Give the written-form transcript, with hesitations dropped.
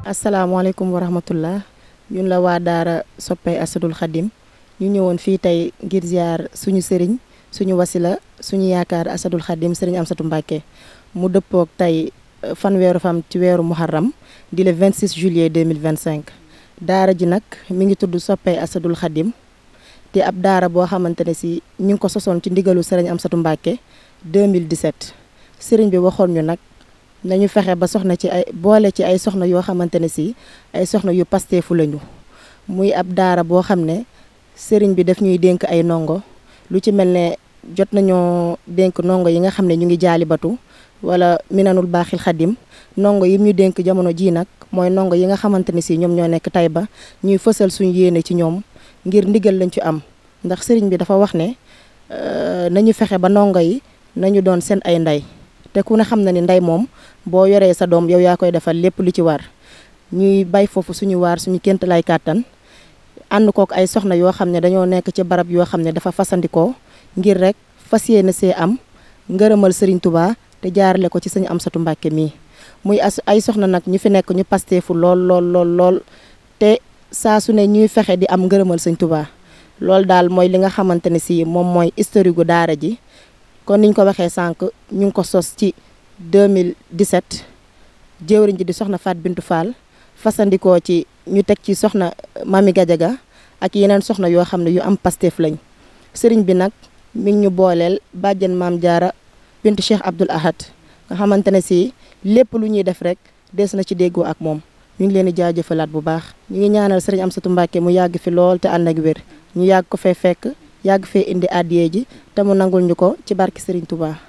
asalaamaaleykum wa rahmatullah ñun la waa daara soppey Asadul Xadim ñu ñëwoon fii tey ngir ziar suñu sëriñ suñu wasila suñu yaakaar Asadul Xadim sëriñ Amsatu Mbàkke mu dëppook tey fanweeru fam ci weeru muharram di le 26 juillet 2025 daara ji nag mi ngi tudd soppey Asadul Xadim te ab daara boo xamante ne si ñu ngi ko sosoon ci ndigalu sëriñ Amsatu Mbàkke 2017 sëriñ bi waxoon ñu nag nañu fexe ba soxna ci ay boole ci ay soxna yoo xamante ne si ay soxna yu pasteefu lañu muy ab daara boo xam ne sëriñ bi daf ñuy dénk ay ndongo lu ci mel ne jot nañoo dénk ndongo yi nga xam ne ñu ngi jaalibatu wala minanul baaxil xadim ndongo yi ñu dénk jamono ji nag mooy ndongo yi nga xamante ne si ñoom ñoo nekk Tayba ñuy fësal suñu yéene ci ñoom ngir ndigal lañ ci am ndax sëriñ bi dafa wax ne nañu fexe ba ndongo yi nañu doon seen ay ndey te ku ne xam na ni ndey moom boo yoree sa doom yow yaa koy defal lépp lu ci war ñuy bay foofu suñu waar suñu ként lay kàttan ànd kook ay soxna yoo xam ne dañoo nekk ci barab yoo xam ne dafa fasandikoo ngir rek fas yéene see am ngërëmal Serigne Touba te jaarale ko ci Sëñ Amsatu Mbàkke mii muy ay soxna nag ñu fi nekk ñu pasteefu lool te saa su ne ñuy fexe di am ngërëmal Sëñ Touba loolu daal mooy li nga xamante ne si moom mooy historique gu daara ji kon niñ ko waxee sànq ñu ngi ko sos ci 2017 jëwriñ ji di soxna Faat Bintu Fall fasandikoo ci ñu teg ci soxna Mami Gajaga ak yeneen soxna yoo xam ne yu am Pastef lañ sëriñ bi nag mi ngi ñu booleel bàjjen Maam Jaara bintu Cheikh Abdoul Ahad nga xamante ne si lépp lu ñuy def rek des na ci déggoo ak moom ñu ngi leen di jaajëfalaat bu baax ñu ngi ñaanal sëriñ Amsatu Mbàkke mu yàgg fi lool te ànd ak wér ñu yàgg ko fee fekk yàgg fee indi àddiyee ji te mu nangul ñu ko ci barki Serigne Touba.